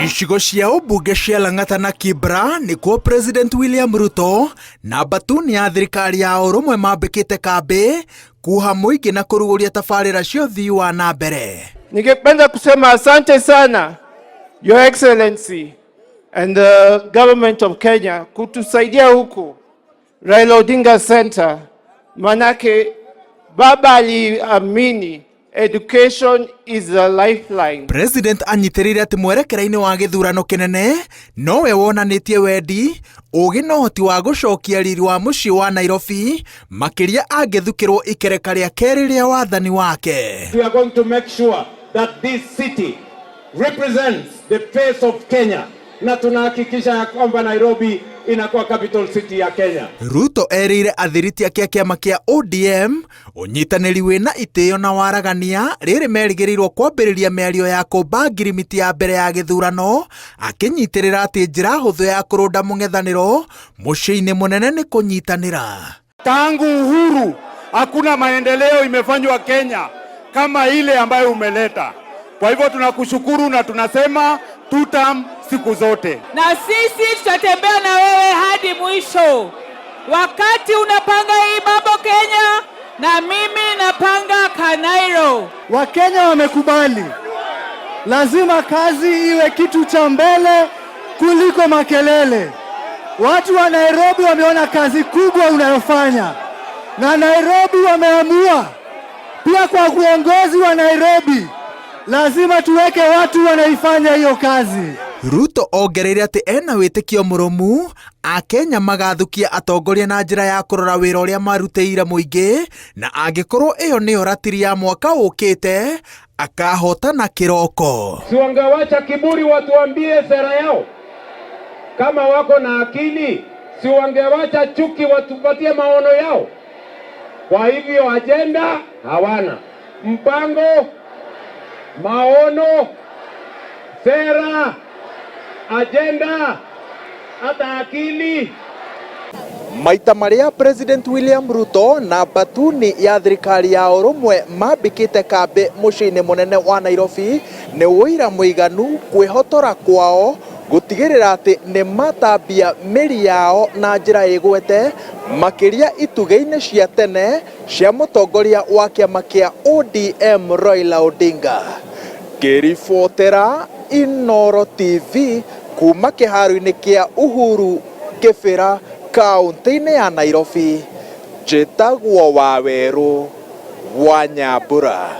Icigo cia ũmbunge cia Lang'ata na Kibra nĩkuo President William Ruto na mbatuni ya thirikari ya ũrũmwe mambĩkĩte kambĩ kuha mũingĩ na kũrugũria tabarĩra cia ũthii wa na mbere. Ningependa kusema asante sana, Your Excellency and the government of Kenya, kutusaidia huku Raila Odinga Center, manake baba aliamini education is a lifeline. President anyitĩrĩire atĩ mwerekera-inĩ wa gĩthurano kĩnene nowe wonanĩtie wendi, ũgĩ na ũhoti wa gũcokia riri wa mũciĩ wa Nairobi, makĩria angĩthukĩrwo ikereka rĩa kerĩ rĩa wathani wake. We are going to make sure that this city represents the face of Kenya na tunahakikisha ya kwamba Nairobi inakuwa capital city ya Kenya. Ruto erĩire athiriti ake a kĩama kĩa ODM ũnyitanĩri wĩna itĩo na waragania rĩrĩ merĩgĩrĩirwo kwambĩrĩria mĩario ya kũmba ngirimiti ya mbere ya gĩthurano, akĩnyitĩrĩra atĩ njĩra hũthũ ya kũrũnda mũng'ethanĩro mũciĩ-inĩ mũnene nĩ kũnyitanĩra. Tangu uhuru hakuna maendeleo imefanywa Kenya kama ile ambayo umeleta. Kwa hivyo tunakushukuru na tunasema tutam siku zote. Na sisi tutatembea na wewe hadi mwisho. Wakati unapanga hii mambo Kenya, na mimi napanga Kanairo. Wakenya wamekubali, lazima kazi iwe kitu cha mbele kuliko makelele. Watu wa Nairobi wameona kazi kubwa unayofanya, na Nairobi wameamua pia, kwa uongozi wa Nairobi lazima tuweke watu wanaifanya hiyo kazi. Ruto ongereire atĩ ena wĩtĩkio mũrũmu Akenya magathukia atongoria na njĩra ya kũrora wĩra ũrĩa marutĩire mũingĩ, na angĩkorwo ĩyo nĩyo ratiri ya mwaka ũkĩte, akahotana kĩroko. Si wangewacha kiburi watuambie sera yao? Kama wako na akili, si wangewacha chuki watupatie maono yao? Kwa hivyo ajenda hawana, mpango, maono, sera, ajenda, hata akili. Maita marĩa President William Ruto na batuni ya thirikari ya ũrũmwe mambĩkĩte kambĩ mũciĩ-inĩ mũnene wa Nairobi nĩ ũira mũiganu kwĩhotora kwao gũtigĩrĩra atĩ nĩ matambia mĩri yao na njĩra ĩgwete, makĩria itugĩ-inĩ cia tene cia mũtongoria wa kĩama kĩa ODM Raila Odinga. Ngĩribotera Inooro TV kuma kĩharo-inĩ kĩa Uhuru, Kĩbĩra, kaũntĩ-inĩ ya Nairobi, njĩtagwo Wawerũ wa Nyambura.